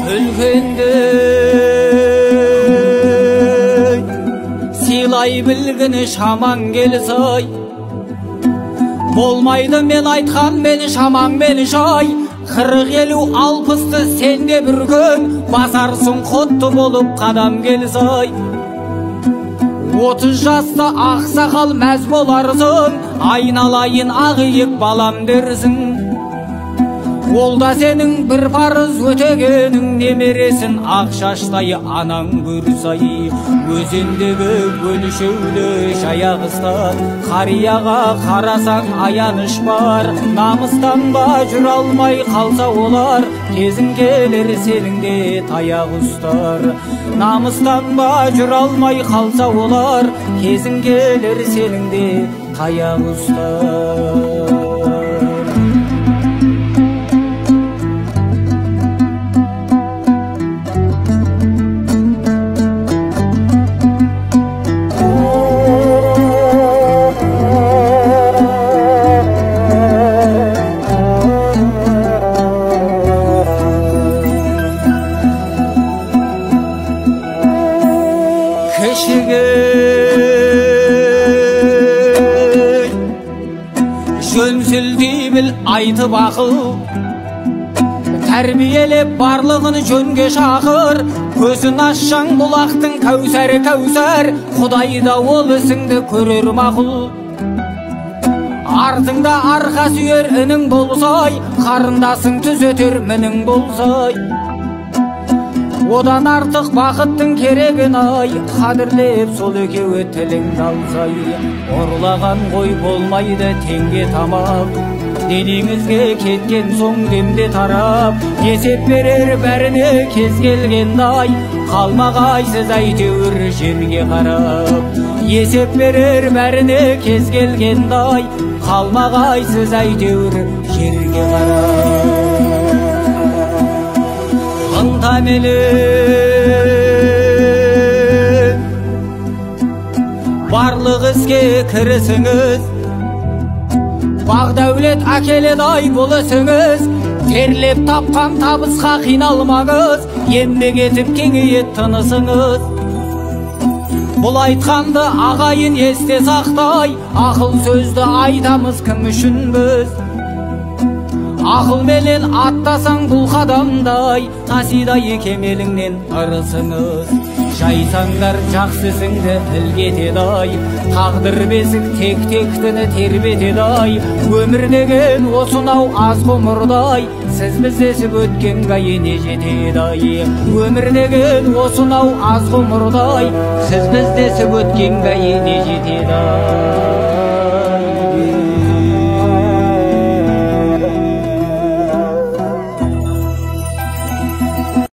Үлкенді сыйлай білгін шамаң келсай, болмайды мен айтқан мен шамаңмен жай. 40, 50, 60-ты сен де бір күн басарсың құтты болып қадам келсай. 30 жаста ақсақал мәз боларсың, айналайын ақ иек балам дерсің. Ол да сенің бір парыз өтегенің, немересін ақ шаштай анаң көрсай. Өзендегі өлшеулі жаяғыстан қарияға қарасаң аяныш бар. Намыстанба жүре алмай қалса олар, кезің келер сенің де таяқ ұстар. Намыстанба жүре алмай қалса олар, кезің келер сенің де таяқ ұстар. Жөн сілтей біл айтып ақыл, тәрбиелеп барлығын жөнге шақыр. Көзін ашсаң бұлақтың кәусәрі кәусәр, Құдай да ол ісіңді көрер мақұл. Артыңда арқа сүйер інің болсай, қарындасың түзетер мінің болсай. Одан артық бақыттың керегін ай, қадірлеп сол екеуі тіліңді алсай. Ұрлаған қой болмайды теңге тамақ, денеңізге кеткен соң демде тарап. Есеп берер бәріне кез келген ай, қалмағайсыз әйтеуір жерге қарап. Есеп берер бәріне кез келген ай, қалмағайсыз әйтеуір жерге қарап. Ынтаменен барлық іске кірісіңіз, бақ дәулет әкеледі ай бұл ісіңіз. Терлеп тапқан табысқа қиналмаңыз, еңбек етіп кеңейет тынысыңыз. Бұл айтқанды ағайын есте сақтай, ақыл сөзді айтамыз кім үшін біз. Ақылменен аттасаң бұл қадамдай, тасидай кемеліңнен ырысыңыз. Жайсаңдар жақсы ісіңді ілгетеді ай, тағдыр бесік тек-тектіні тербетеді ай. Өмір деген осынау аз ғұмырдай, сіз біздесіп өткен гайы не жетеді ай. Өмір деген осынау аз ғұмырдай, сіз біздесіп өткен гайы не жетеді ай.